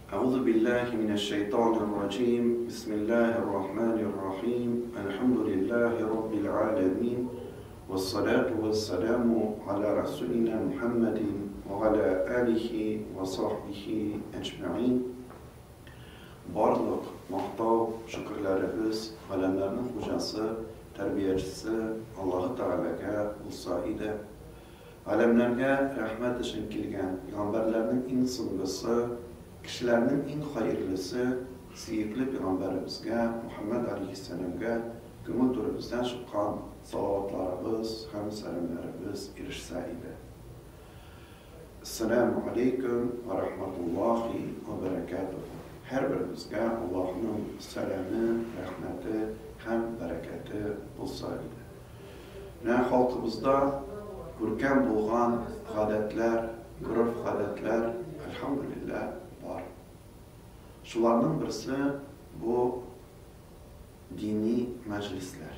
أعوذ بالله من الشيطان الرجيم بسم الله الرحمن الرحيم الحمد لله رب العالمين والصلاة والسلام على رسولنا محمد وعلى آله وصحبه أجمعين Барлык мактау, шөкерләребез галәмнәрнең хуҗасы, тәрбиячесе Аллаһы Тәгаләгә булса иде. Галәмнәргә рәхмәт өчен килгән пигамбәрләрнең иң соңгысы, кешеләрнең иң хәерлесе, сөекле пигамбәребезгә, Мөхәммәд алейһиссәламгә күңел түребездән чыккан салаватларыбыз һәм сәламнәребез ирешсә иде. Әссәләмү алейкүм вә рахматуллахи вә бәрәкәтүһү. Һәрберебезгә Аллаһның сәламе, рәхмәте һәм бәрәкәте булса иде. Менә халкыбызда күркәм булган гадәтләр, гореф-гадәтләр, әлхәмдүлилләһ, бар. Шуларның берсе бу дини мәҗлесләр.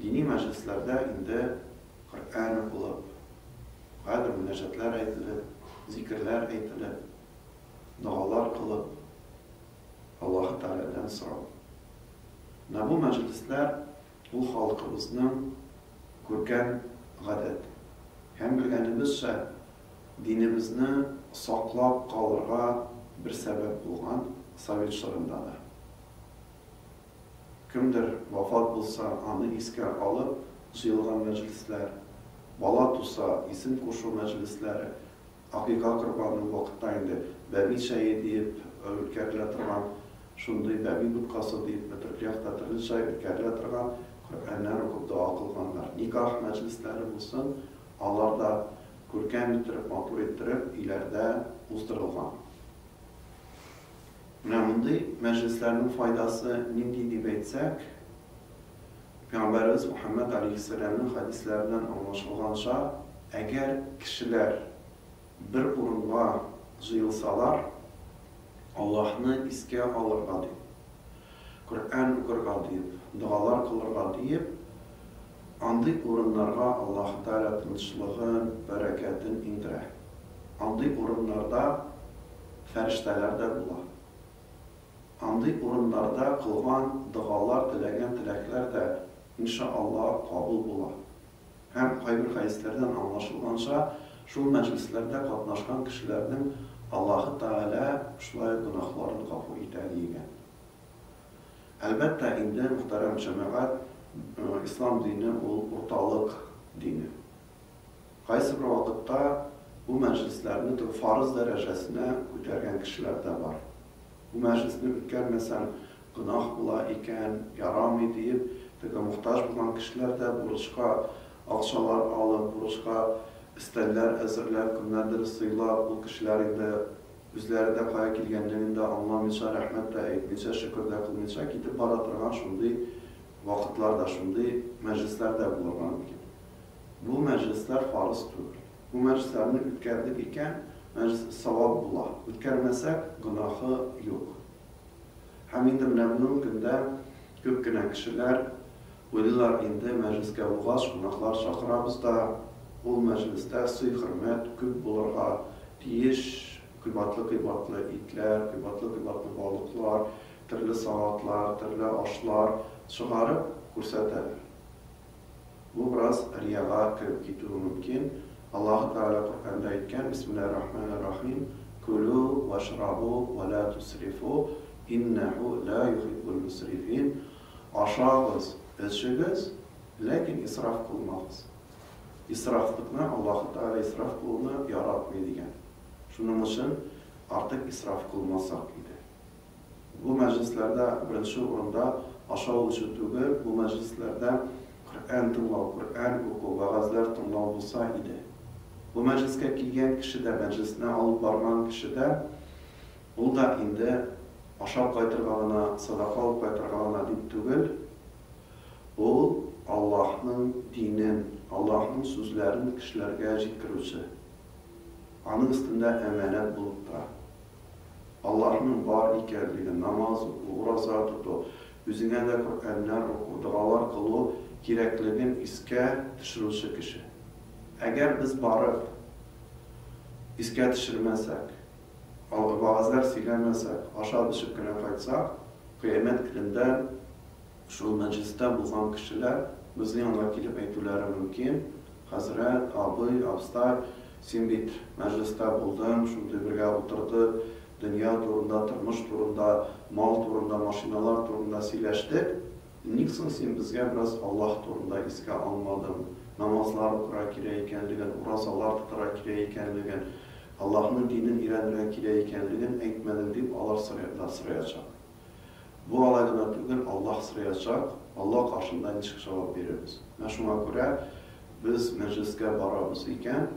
Дини мәҗлесләрдә инде Коръән укылып, каядыр мөнәҗәтләр әйтелеп, зикерләр әйтелеп, догалар кылып, Аллаһы Тәгаләдән сорау. Менә бу мәҗлесләр ул халкыбызның күркәм гадәте. Һәм белгәнебезчә, динебезне саклап калырга бер сәбәп булган совет чорында да. Кемдер вафат булса, аны искә алып җыелган мәҗлесләр, бала туса, исем кушу мәҗлесләре, акыйка корбаны ул вакытта инде бәби чәе диеп үткәрелә торган, шундый бәби боткасы диепме, төрле якта төрлечә үткәрелә торган Коръәннәр укып дога кылганнар. Никах мәҗлесләре булсын, алар да күркәм иттереп, матур иттереп өйләрдә уздырылган. Менә мондый мәҗлесләрнең файдасы нинди дип әйтсәк, Пәйгамбәребез Мухәммәд алейһиссәламнең хәдисләреннән аңлашылганча, әгәр кешеләр бер урынга җыелсалар, Аллаһны искә алырга дип, Коръән укырга диеп, догалар кылырга диеп, андый урыннарга Аллаһы Тәгалә тынычлыгын, бәрәкәтен иңдерә. Андый урыннарда фәрештәләр дә була. Андый урыннарда кылган догалар, теләгән теләкләр дә, инша Алла, кабул була. Һәм кайбер хәдисләрдән аңлашылганча, шул мәҗлесләрдә катнашкан кешеләрнең Аллаһы Тәгалә шулай ук гөнаһларын гафу итә, диегән. Әлбәттә инде, мөхтәрәм җәмәгать, ислам дине ул урталык дине. Кайсы бер вакытта бу мәҗлесләрне теге фарыз дәрәҗәсенә күтәргән кешеләр дә бар. Бу мәҗлесне үткәрмәсәң, гөнаһ була икән, ярамый диеп, теге мохтаҗ булган кешеләр дә бурычка акчалар алып, бурычка өстәлләр әзерләп, кемнәрдер сыйлап, ул кешеләр инде үзләре дә кая килгәнлеген дә аңламыйча, рәхмәт тә әйтмичә, шөкер дә кылмыйча китеп бара торган шундый вакытлар да, шундый мәҗлесләр дә булырга мөмкин. Бу мәҗлесләр фарыз түгел. Бу мәҗлесләрне үткәрдек икән, мәҗлес савап була. Үткәрмәсәк, гөнаһы юк. Һәм инде менә бүгенге көндә күп кенә кешеләр уйлыйлар инде, мәҗлескә булгач, кунаклар чакырабыз да, ул мәҗлестә сый-хөрмәт күп булырга тиеш, кыйбатлы-кыйбатлы итләр, кыйбатлы-кыйбатлы балыклар, төрле салатлар, төрле ашлар чыгарып күрсәтәләр. Бу бераз рияга кереп китүе мөмкин. Аллаһы Тәгалә Коръәндә әйткән, Бисмиллаһир рахманир рахим, Кулу вашрабу ва ла тусрифу, иннәһу ла юхиббул мусрифин, Ашагыз, эчегез, ләкин исраф кылмагыз. Исрафлыкны Аллаһы Тәгалә исраф кылуны яратмый дигән. Шуның өчен артык исраф кылмасак иде. Бу мәҗлесләрдә беренче урында ашау-эчү түгел, бу мәҗлесләрдә Коръән тыңлау, Коръән уку, вәгазьләр тыңлау булса иде. Бу мәҗлескә килгән кеше дә, мәҗлесне алып барган кеше дә, ул да инде ашап кайтырга гына, садака алып кайтырга гына дип түгел, ул Аллаһның динен, Аллаһның сүзләрен кешеләргә җиткерүче. Аның өстендә әманәт булып тора. Аллаһның бар икәнлеген, намаз уку, ураза тоту, үзеңә дә Коръәннәр уку, догалар кылу кирәклеген искә төшерүче кеше. Әгәр без барып искә төшермәсәк, Вәгазьләр сөйләмәсәк, ашап-эчеп кенә кайтсак, кыямәт көнендә шул мәҗлестә булган кешеләр безнең янга килеп әйтүләре мөмкин, Хәзрәт, абый, абстай, син бит мәҗлестә булдың, шундый бергә утырдык, дөнья турында, тормыш турында, мал турында, машиналар турында сөйләштек, ник соң син безгә бераз Аллаһ турында искә алмадың, намазлар укырга кирәк икәнлеген, уразалар тотарга кирәк икәнлеген, Аллаһның динен өйрәнергә кирәк икәнлеген әйтмәдең, дип алар да сораячак. Бу алай гына түгел, Аллаһ сораячак, Аллаһ каршында ничек җавап бирербез? Менә шуңа күрә без мәҗлескә барабыз икән,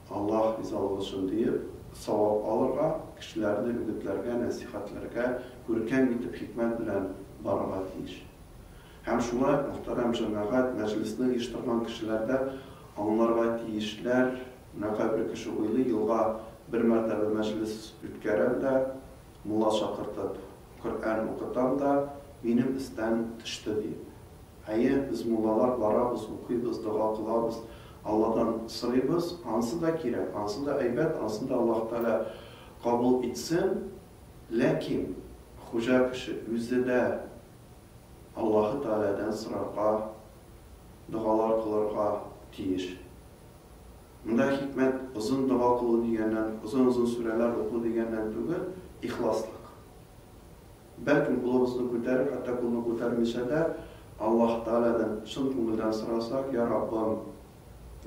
Аллаһ ризалыгы өчен диеп, савап алырга, кешеләрне үгетләргә, нәсыйхәтләргә, күркәм итеп хикмәт белән барырга тиеш. Һәм шулай ук, мөхтәрәм җәмәгать, мәҗлесне оештырган кешеләр дә аңларга тиешләр, менә кайбер кеше уйлый, елга бер мәртәбә мәҗлес үткәрәм дә, мулла чакыртып, Коръән укытам да, минем өстән төште, диеп. Әйе, без муллалар барабыз, укыйбыз, дога кылабыз, Алладан сорыйбыз, ансы да кирәк, ансы да әйбәт, ансын да Аллаһ Тәгалә кабул итсен, ләкин хуҗа кеше үзе дә Аллаһы Тәгаләдән сорарга, догалар кылырга тиеш. Монда хикмәт озын дога кылу дигәннән, озын-озын сүрәләр уку дигәннән түгел, ихласлык. Бәлкем, кулыбызны күтәреп, хәтта кулны күтәрмичә дә, Аллаһ Тәгаләдән чын күңелдән сорасак, Я Раббым,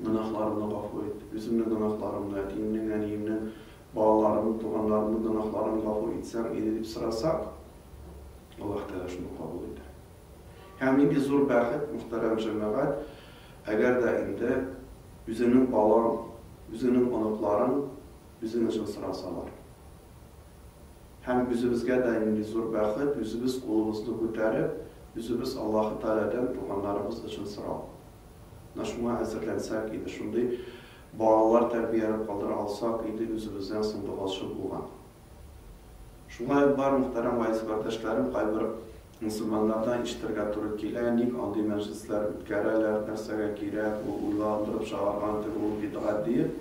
гөнаһларымны гафу ит, үземнең гөнаһларымны, әтиемнең, әниемнең, балаларымның, туганнарымның гөнаһларын гафу итсәң иде дип сорасак, Аллаһ Тәгалә шуны кабул итә. Һәм нинди зур бәхет, мөхтәрәм җәмәгать, әгәр дә инде үзеңнең балаң, үзеңнең оныкларың үзең өчен сорасалар. Һәм үзебезгә дә нинди зур бәхет, үзебез кулыбызны күтәреп, үзебез Аллаһы Тәгаләдән туганнарыбыз өчен сорау. Менә шуңа әзерләнсәк иде, шундый балалар тәрбияләп калдыра алсак иде үзебездән соң догалчы булган. Шулай ук бар, мөхтәрәм газиз кардәшләрем, кайбер мөселманнардан ишетергә туры килә, ник андый мәҗлесләр үткәрәләр, нәрсәгә кирәк, ул уйландырып чыгарган, теге ул бидгать диеп.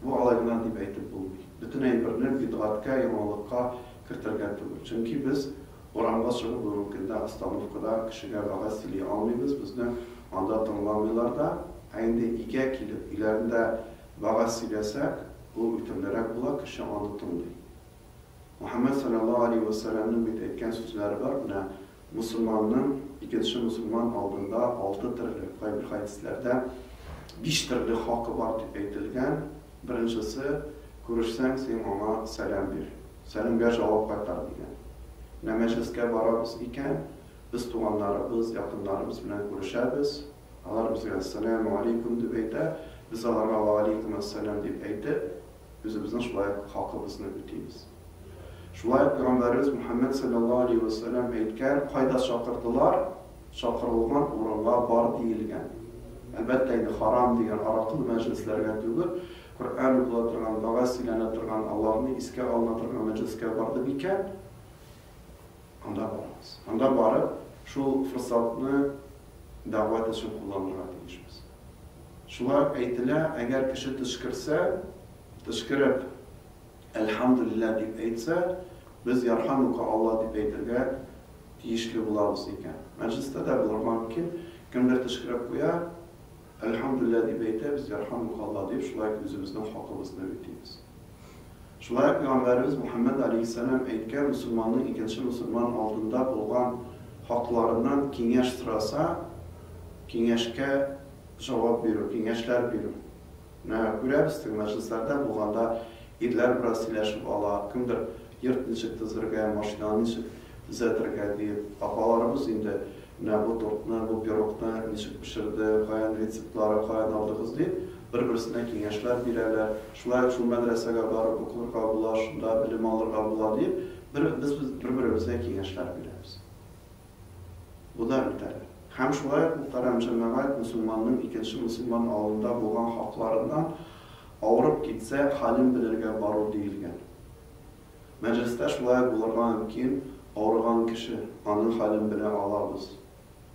Бу алай гына дип әйтеп булмый. Бөтен әйберне бидгатькә, яңалыкка кертергә түгел. Чөнки без урамга чыгып бүгенге көндә остановкада кешегә вәгазь сөйли алмыйбыз, безне анда тыңламыйлар да. Ә инде өйгә килеп, өйләрендә вәгазь сөйләсәк, Ул үтемлерәк була, кеше аны тыңлый. Мөхәммәд салләллаһу галәйһи вә сәлләмнең бит әйткән сүзләре бар, менә мосылманның икенче мосылман алдында алты төрле, кайбер хәдисләрдә биш төрле хакы бар дип әйтелгән. Беренчесе, күрешсәң, син аңа сәлам бир, сәламгә җавап кайтар дигән. Менә мәҗлескә барабыз икән, без туганнарыбыз, якыннарыбыз белән күрешәбез, Алар безгә Әссәләмү алейкүм дип әйтә, без аларга Вә алейкүм әссәләм дип әйтеп, үзебезнең шулай ук хакыбызны үтибез. Шулай ук Пәйгамбәребез Мөхәммәд салләллаһу алейһи вә сәлләм әйткән, кайда чакырдылар, чакырылган урынга бар диелгән. Әлбәттә инде, харам дигән аракылы мәҗлесләргә түгел, Коръән укыла торган, вәгазь сөйләнә торган, Аллаһны искә алына торган мәҗлескә бардык икән, анда барабыз. Анда барып, шул форсатны дәгъват өчен кулланырга тиешбез. Шулай ук әйтелә, әгәр кеше төчкерсә, төчкереп, Әлхәмдүлилләһ дип әйтсә, без Ярхәмүкә Алла дип әйтергә тиешле булабыз икән. Мәҗлестә дә булырга мөмкин, кемдер төчкереп куя, Әлхәмдүлилләһ дип әйтә, без Ярхәмүкә Алла дип шулай ук үзебезнең хакыбызны үтибез. Шулай ук Пәйгамбәребез Мухәммәд аләйһиссәлам әйткән, мөселманның икенче мөселман алдында булган хакларыннан киңәш сораса, киңәшкә җавап бирү, киңәшләр бирү. Менә күрәбез, теге мәҗлесләрдә булганда ирләр бераз сөйләшеп ала, кемдер йорт ничек төзергә, машинаны ничек төзәтергә диеп, апаларыбыз инде Менә бу тортны, бу пирогны ничек пешерде, каян рецептлары, каян алдыгыз дип, бер-берсенә киңәшләр бирәләр. Шулай ук шул мәдрәсәгә барып укырга була, шунда белем алырга була дип, бер, без бер-беребезгә киңәшләр бирәбез. Бу да үтәлер. Һәм шулай ук, мөхтәрәм җәмәгать, мөселманның икенче мөселман алдында булган хакларыннан авырып китсә, хәлен белергә бару диелгән. Мәҗлестә шулай ук булырга мөмкин, авырган кеше, аның хәлен белә алабыз.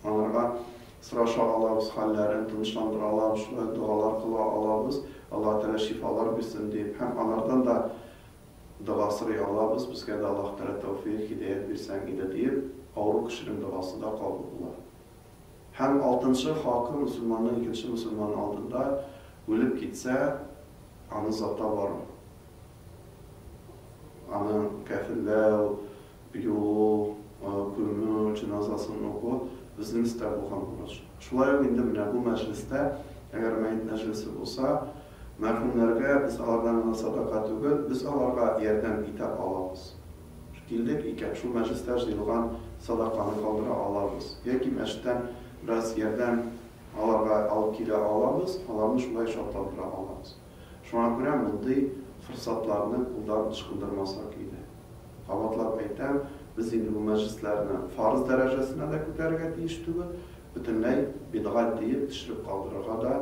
Аңарга сораша алабыз хәлләрен, тынычландыра алабыз, шулай ук догалар кыла алабыз, Аллаһ Тәгалә шифалар бирсен дип, һәм анардан да дога сорый алабыз, безгә дә Аллаһ Тәгалә тәүфыйк, һидаять бирсәң иде диеп, авыру кешенең догасы да кабул була. Һәм алтынчы хакы мөселманның икенче мөселман алдында үлеп китсә, аны озата бару. Аны кәфенләү, юу, күмү, җеназасын уку безнең өстә булган бурыч. Шулай ук инде менә бу мәҗлестә, әгәр мәет мәҗлесе булса, мәрхүмнәргә без алардан гына садака түгел, без аларга ярдәм итә алабыз. Килдек икән, шул мәҗлестә җыелган садаканы калдыра алабыз. Яки мәчеттән бераз ярдәм аларга алып килә алабыз, аларны шулай шатландыра алабыз. Шуңа күрә мондый форсатларны кулдан ычкындырмасак иде. Кабатлап әйтәм, без инде бу мәҗлесләрне фарыз дәрәҗәсенә дә күтәрергә тиеш түгел, бөтенләй бидгать диеп төшереп калдырырга да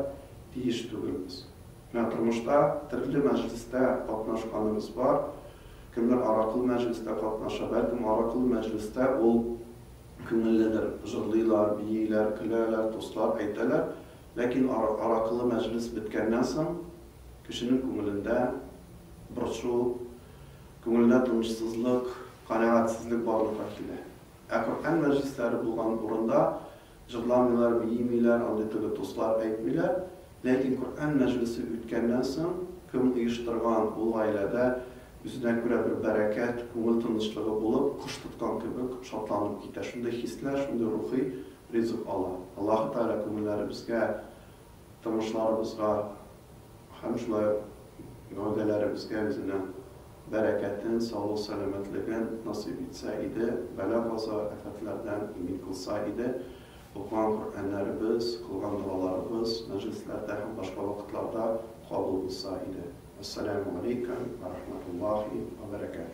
тиеш түгелбез. Менә тормышта төрле мәҗлестә катнашканыбыз бар. Кемдер аракылы мәҗлестә катнаша, бәлкем аракылы мәҗлестә ул күңелледер. Җырлыйлар, бииләр, көләләр, тостлар әйтәләр. Ләкин аракылы мәҗлес беткәннән соң кешенең күңелендә борчу, күңелендә тынычсызлык, канәгатьсезлек барлыкка килә. Ә Коръән мәҗлесләре булган урында Җырламыйлар, биимиләр, андый теге тостлар әйтмиләр. Ләкин Коръән мәҗлесе үткәннән соң, кем оештырган, ул гаиләдә үзенә күрә бер бәрәкәт, күңел тынычлыгы булып, кош тоткан кебек шатланып китә. Шундый хисләр, шундый рухи ризык ала. Аллаһы Тәгалә күңелләребезгә, тормышларыбызга һәм шулай ук гәүдәләребезгә үзенең бәрәкәтен, саулык-сәламәтлеген насыйп итсә иде, бәла-каза, афәтләрдән имин кылса иде. Укыган Коръәннәребез, кылган догаларыбыз мәҗлесләрдә һәм башка вакытларда кабул булса иде. Әссәләмү галәйкүм вә рахмәтуллаһи вә бәрәкәтүһ.